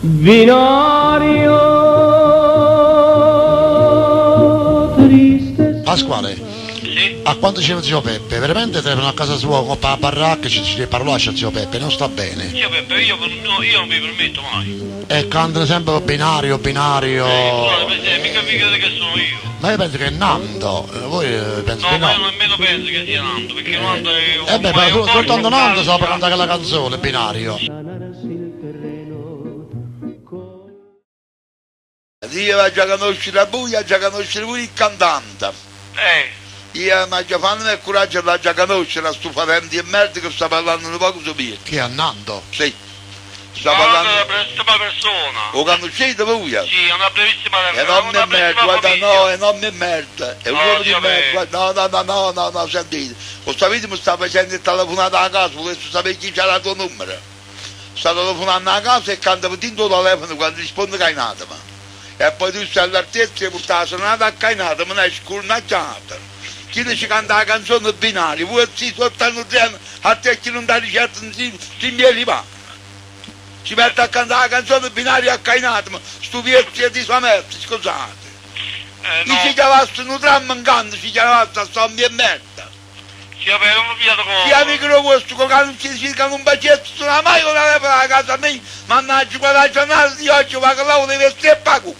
Binario triste Pasquale, Sì? a quanto diceva zio Peppe, veramente telefonò a casa sua con la baracca e ci dice parolacce a zio Peppe, non sta bene. Zio Peppe, io, no, io non mi permetto mai. E cantano sempre binario, binario. Scusate Presidente, mica vi credete che sono io. Ma io penso che è Nando, eh, voi eh, penso No, che ma io no. nemmeno penso che sia Nando, perché Nando è un Eh beh, è ma un po' soltanto Nando sa risultato. cantare quella canzone, binario. Sanarsi il terreno con Io la già conoscere la buia, già conoscere pure il cantante. Eh, Io ma già fanno il coraggio la già conoscere, sto facendo di merda che sta parlando un poco su me. Chi è Nando? Sì. Sta ma Nando è una parlando. bravissima persona. Lo conoscete voi? Sì, è una bravissima E una non mi merda, bravissima guarda, famiglia. no, e non mi merda. È un No, uomo di zio merda, Peppe. guarda, no, no, no, no, no, no, sentite. Lo sapete, mi sta facendo il telefonato a casa, volevo sapere chi c'era il tuo numero. Sta telefonando a casa e canta per dentro il telefono quando risponde cainata. Ma. E poi tu stai all'altezza e porta la sonata a cainata, ma non è scurnacciata. Chi ci canta la canzone binaria, voi si soltanto treno, a te chi non dà ricetta, non si, si mi va. Ci mette a cantare la canzone binaria a cainata, ma stu vecchio di sua merda, scusate. Eh, Chi si no, chiamasse un dramma in canto, si chiamasse a sta mia merda. zio Peppe, non mi piace Chi amico vostro, che non ci circa un bacetto, non ha mai una telefono a casa mia, mannaggia quella giornata di oggi, ma che là deve essere pago.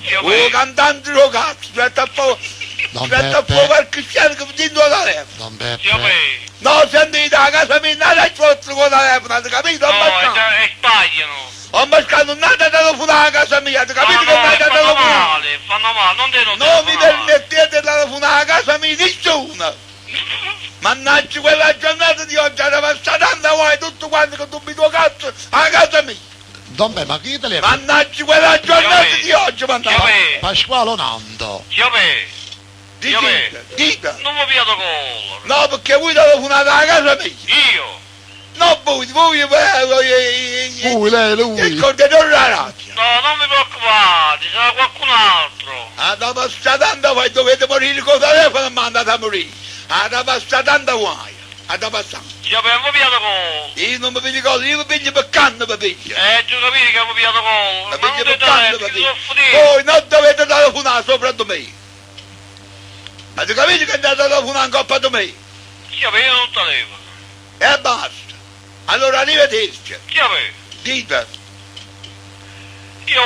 Zio O Peppe. cantante lo cazzo, aspetta un po', Don aspetta un po' Peppe, qualche scena che mi dentro la telefono. Don Zio Peppe. Peppe. No, sentite, a casa mia non è vostro con la telefono, avete capito? No, Non basta. e, e sbagliano. Ho pescato non andate a telefonare a casa mia, avete capito No, che no, non andate a fanno telefonare? male, fanno male, non devono Non mi telefonare. permettete di telefonare a casa mia nessuno! Mannaggia quella giornata di oggi era passata tanta guai tutto quanto con tu mi tuo cazzo a casa mia! Don Peppe, ma chi telefono? Mannaggia quella giornata di oggi, Zio mannaggia! Peppe, Pasquale o Nando? zio Peppe, Dite, dite! non mi piace collera. No, perché voi telefonate a casa mia! Io? No, voi, voi, voi, voi, Lui, lei, il lui. coordinatore della radio! No, non vi preoccupate, sarà qualcun altro. Ah, da passare tanta guai, dovete morire col telefono, ma andate a morire! Ah, da passare tanta guai! Ah, da passare! Zio Peppe, non mi piace collera. Io non mi piglio io mi piglio per canna, mi piglio! Tu capisci che mi piace collera. Mi Ma non piglio te per canna, mi perché piglio! sono finito. Voi non dovete telefonare sopra di me! Avete capito che andate a telefonare in coppa di me? Zio Peppe, io non telefono. E basta! Allora arrivederci! Zio Peppe, Dite! io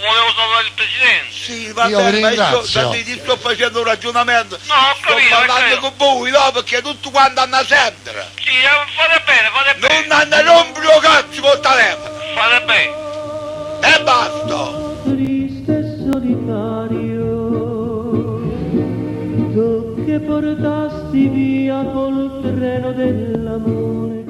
volevo salutare il presidente. Sì, va Io vi bene, ma io sto, ringrazio. sentite, sto facendo un ragionamento. No, ho Sto capito, ho parlando capito. con voi, no, perché tutto quanto hanno a sentire. Sì, eh, fate bene, fate bene. Non hanno rompere lo cazzo col telefono. Fate bene. E basta! triste e solitario, tu che portasti via col treno dell'amore.